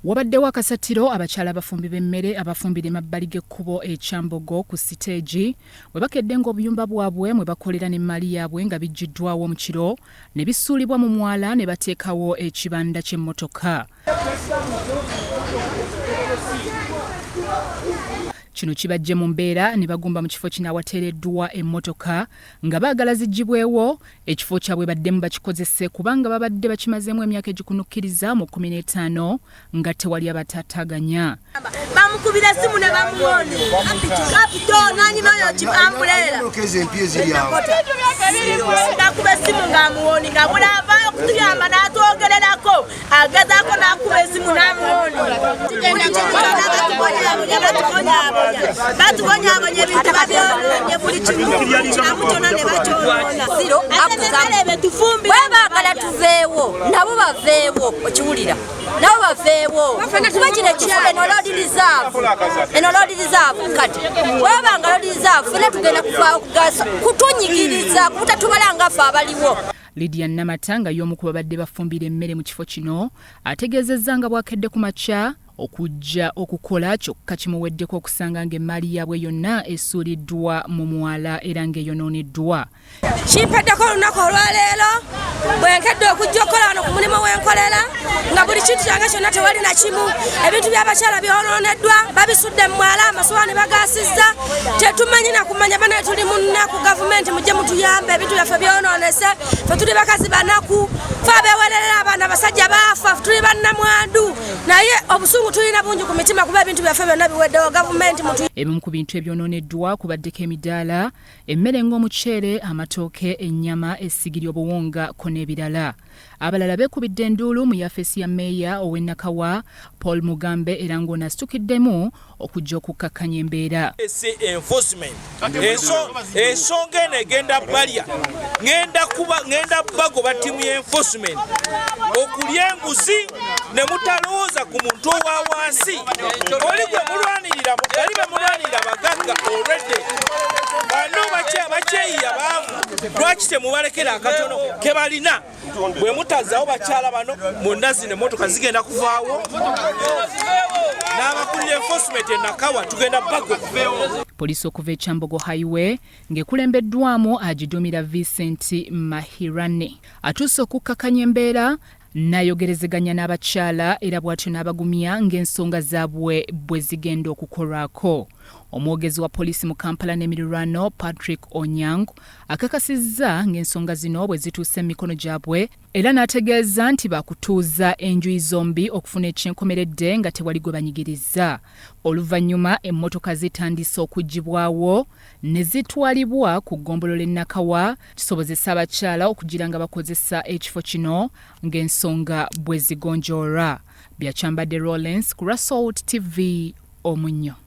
Wabaddewo akasattiro abakyala abafumbi b'emmere abafumbira emabbali g'ekkubo e Kyambogo ku siteegi bwe bakedde ng'obuyumba bwabwe mwe bakolera n'emmaali yaabwe nga biggyiddwawo mu kiro ne bisuulibwa mu mwala ne bateekawo ekibanda ky'emmotoka. Kino kibaggye mu mbeera ne bagumba mu kifo kino awateereddwa emmotoka nga baagala ziggyibwewo ekifo kyabwe baddemu bakikozese kubanga babadde bakimazeemu emyaka egikunukkiriza mu 15 nga tewali abataataaganya. Bamukubira essimu ne bamuwoni kapito nanyina oyo kiambuleera nakuba essimu ng'amuwoni nga bulaava okutuyamba n'atwogererako agezaako n'akuba esimu n'amuwoni batubonyabonya ebintu babyonoonye buli kimu kiramu kyona ne bakyonoona bwebagala tuveewo nabo baveewo okiwulira nabo baveewo kuba kino ekifo eno road reserve eno road reserve kati bwebanga road reserve fena tugenda kuvaawo kutunyigiriza kubutatubala nga ffe abaliwo. Lydia Namata nga y'omu ku babadde bafumbira emmere mu kifo kino ategeezezza nga bw'akedde ku makya okujja okukola kyokka kimuweddeko okusanga ng'emmaali yaabwe yonna esuuliddwa mu mwala era ng'eyonooneddwa. Kimpeddeko olunaku olwaleero bwe nkedde okujja okukola wano ku mulimu wenkolera nga buli kintu kyange kyonna tewali na kimu. Ebintu by'abakyala byonooneddwa, babisudde mu mwala, amasowaani bagaasizza, tetumanyi na kumanya banaye tuli mu nnaku. Gavumenti mujje mutuyambe, ebintu byaffe byonoonese, ffe tuli bakazi banaku, ffe abeewererera abaana abasajja baafa, tuli bannamwandu, naye obusungu tulina bungi ku mitima kuba ebintu byaffe byonna biweddewo. Gavumenti mutu Ebimu ku bintu ebyonooneddwa kubaddeko emidaala, emmere ng'omuceere, amatooke, ennyama, essigiri, obuwunga ko n'ebirala. Abalala beekubidde enduulu mu yafeesi ya mmeeya ow'e Nakawa, Paul Mugambe era ng'ono asitukiddemu okujja okukkakkanya embeera. Enforcement ensonga eno egenda balya, ngenda bagoba ttiimu ya enforcement okulya enguzi ne mutalowooza ku muntu owa wansi. Oli gwe mulwanirira, bali be mulwanirira bagagga already. Bano bakyeyiya baavu, lwaki temubalekera akatono ke balina? Bwe mutazaawo bakyala bano mwonna zino emmotoka zigenda kuvaawo n'abakulira enforcement e Nakawa tugenda bago. Poliisi okuva e Kyambogo Highway ng'ekulembeddwamu agiduumira Vincent Mahirane atuuse okukkakanya embeera n'ayogerezeganya n'abakyala era bw'atyo n'abagumya ng'ensonga zaabwe bwe zigenda okukolwako. Omwogezi wa poliisi mu Kampala n'emirirwano Patrick Onyango akakasizza ng'ensonga zino bwe zituuse mu mikono gyabwe era n'ategeeza nti baakutuuza enjuyi zombi okufuna ekyenkomeredde nga tewali gwe banyigirizza. Oluvannyuma emmotoka zitandise okuggyibwawo ne zitwalibwa ku ggombolola e Nakawa kisobozese abakyala okugira nga bakozesa ekifo kino ng'ensonga bwe zigonjoolwa. Bya Kyambadde Rawlence ku lwa Salt TV Omunnyo.